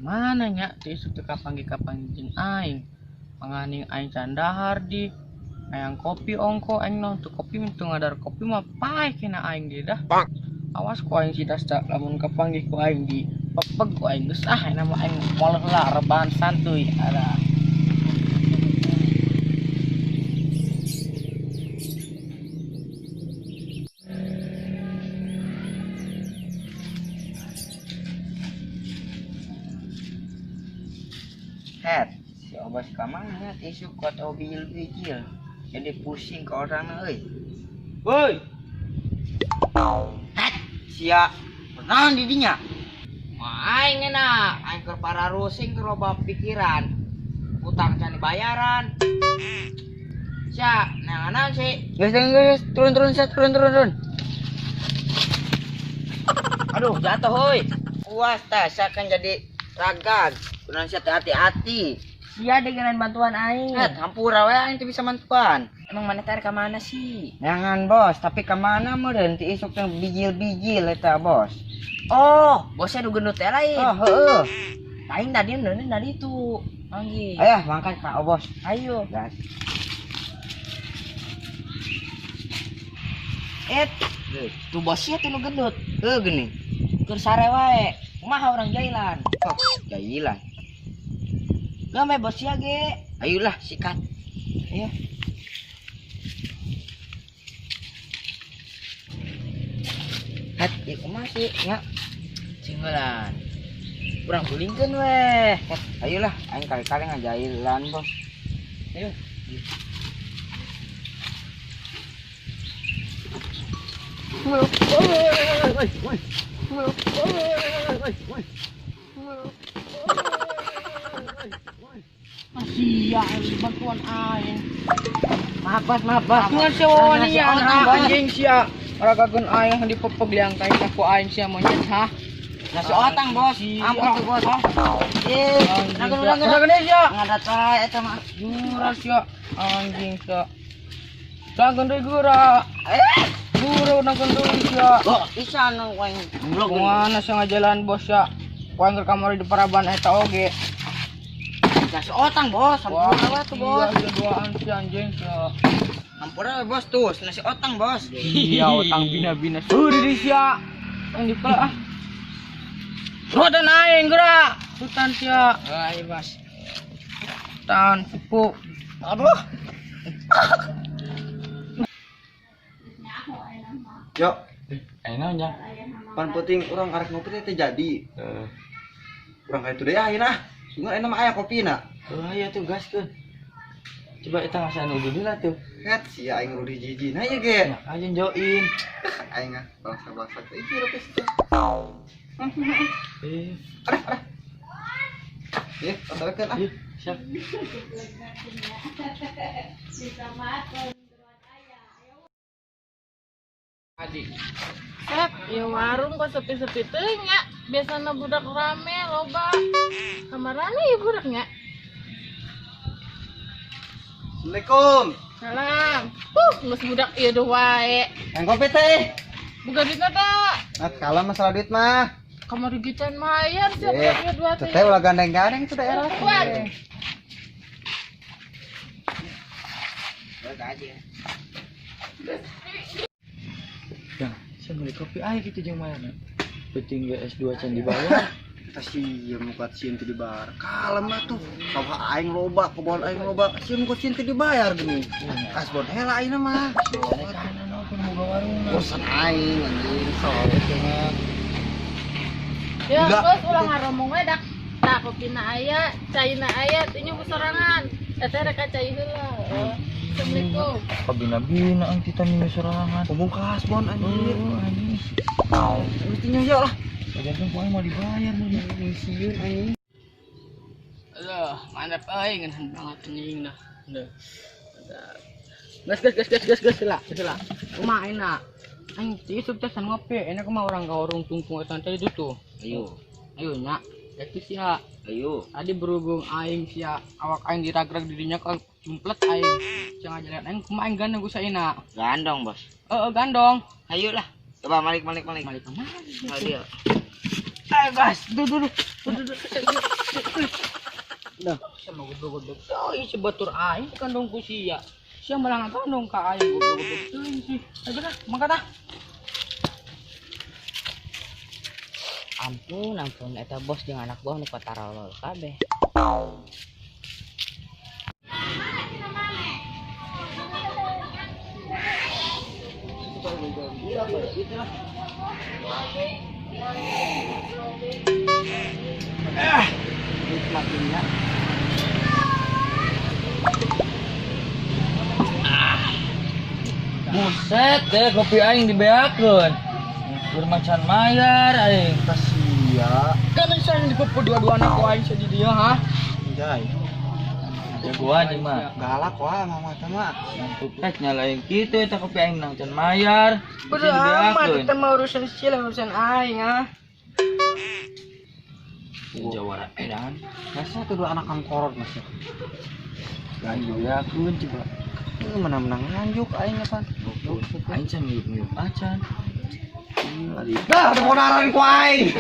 Mana nya teu isuk teu kapanggih-kapanggih jeung aing. Panganing aing can dahar di hayang kopi ongko aing noh teu kopi teu ngadar kopi mah paeh kena aing di dah. Awas ku aing si Dasta lamun kapanggih ku aing di pepeg ku aing geus ah ayeuna mah aing moal heula rebahan santuy ada. Het, si Obas ka mana isuk kuat bijil-bijil. Jadi pusing ke orang euy. Woi. Het, sia naon di dinya? Mah aing enak, aing keur pararusing keur loba pikiran. Utang can dibayaran. Sia, naon sih? Geus geus turun-turun sia turun. Aduh, jatuh heuy. Puas tah sia kan jadi ragag. Kunaon sia teh hati-hati. Sia dengan bantuan aing. Het, hampura we aing teu bisa bantuan. Emang mana teh ka mana sih? Jangan bos, tapi ka mana meureun ti isuk teh bijil-bijil eta bos. Oh, bosnya nu gendut teh lain. Oh, heeh. Aing tadi neuneuh dari itu. Anjing. Ayo, mangkat ka bos. Ayo. Gas. Et, tuh bosnya tuh nu gendut. Heuh geuning. Keur sare wae. Kumaha urang jailan? Oh, jailan. Gak bos ya ge. Ayolah sikat. Ayo. Het, ieu kumaha sih nya? Singgelan. Urang gulingkeun weh. Het, ayolah aing kali-kali ngajailan, Bos. Ayo. Sia bantuan aing. Maaf bos, maaf bos. Ngan sia wawanian anjing sia. Ragageun aing dipepeg liang kain ku aing sia monyet ha. Nasi otang bos. Ampun tuh bos. Eh, nageun sia. Ngadat wae eta mah. Jura sia anjing sia. Nageun deui geura. Eh, guru nageun deui sia. Oh, bisa nu aing. Goblok. Mana sia ngajalan bos sia. Ku aing keur kamari di paraban eta oge. Nasi otang bos, hampura we tuh bos. Iya, duaan si anjing sia. Hampura we bos tuh, nasi otang bos. Iya, otang bina-bina. Di sia. Ang dipala ah. Rodan aing geura. Hutan sia. Ayo bos. Tan sepuh. Aduh. Yo. Ayo naon nya? Pan penting urang karek ngopi teh jadi. Heeh. Urang ka itu deui ayeuna. Sungguh enak mah aya kopina. Oh iya tuh gaskeun. Coba eta ngasihan udah lah tuh. Het sia aing rudi jijina ieu ge. Nah, aja join. Aing ah bangsa-bangsa teh ieu rupes teh. Eh, arah. Eh, pasarkeun ah. Siap. Adi. Sep, ya warung kok sepi-sepi teh nya. Biasana budak rame loba. Kamarana ya budaknya. Assalamualaikum. Salam. Geus budak ieu deuh wae. Yang kopi teh. Boga duitna teh. Nah, kalau masalah duit mah. Kamari ge can mayar sia budak ieu dua teh. Teh ulah gandeng-gandeng itu daerah. Kuat. Balik aja. Yang, saya beli kopi aja gitu jeung mana. Penting ge S2 can dibayar. Kita sieun muka sieun teu dibayar. Kalem lah tuh. Sawah aing loba, kebon aing loba. Sieun muka sieun teu dibayar geuning. Kasbon heula ayeuna mah. Urusan aing anjing sok mah. Ya geus ulah ngaromong we dak. Tah kopina aya, caina aya, tinyu sorangan. Eta rek cai heula. Assalamualaikum. Kabina-bina ang tita minyu sorangan. Ngomong kasbon anjir. Oh, anjing. Mestinya ya lah. Jangan ku aing mau dibayar mah. Sieun anjing. Aduh, mantap euy ngeunahan banget anjing dah. Duh. Gas lah, gas lah. Kumaha enak. Aing ti isuk teh san ngopi, enak mah urang ka warung tungtung eta teh itu tuh. Ayo. Ayo nya. Itu sia. Ayo. Tadi berhubung aing sia awak aing diragrag dirinya ka jumplet aing. Sia ngajalan aing kumaha aing gandeng ku saina. Gandong, Bos. Heeh, gandong. Ayo lah. Coba malik. Malik kemana? Ayo. Ayo gas, duh duh duh. Duh duh duh. Dah. Sama goblok-goblok. Oh, si batur aing kandung ku sia. Sia malah ngakandung ka aing goblok-goblok teuing sih. Ayo dah, mangkat ah. Ampun, ampun, eta bos jeung anak buah nu patarolol kabeh. Nikmatinnya. Buset deh kopi aing dibeakeun. Bermacan mayar aing. Kasia. Kan saya dikupu dua-dua anak ku aing di dia ha. Anjay. Jagoan ieu mah. Galak wah mama teh mah. Rek nyalain kitu eta kopi aing nang can mayar. Bodo amat, eta mah urusan sia urusan aing ah. Jawara edan. Biasa tuh dua anak kangkorot mas ya. Dibeakeun coba. Ini menang-menang nganjuk aing apa? Aing can ngiyup-ngiyup acan. Dah, ada ponaran ku aing.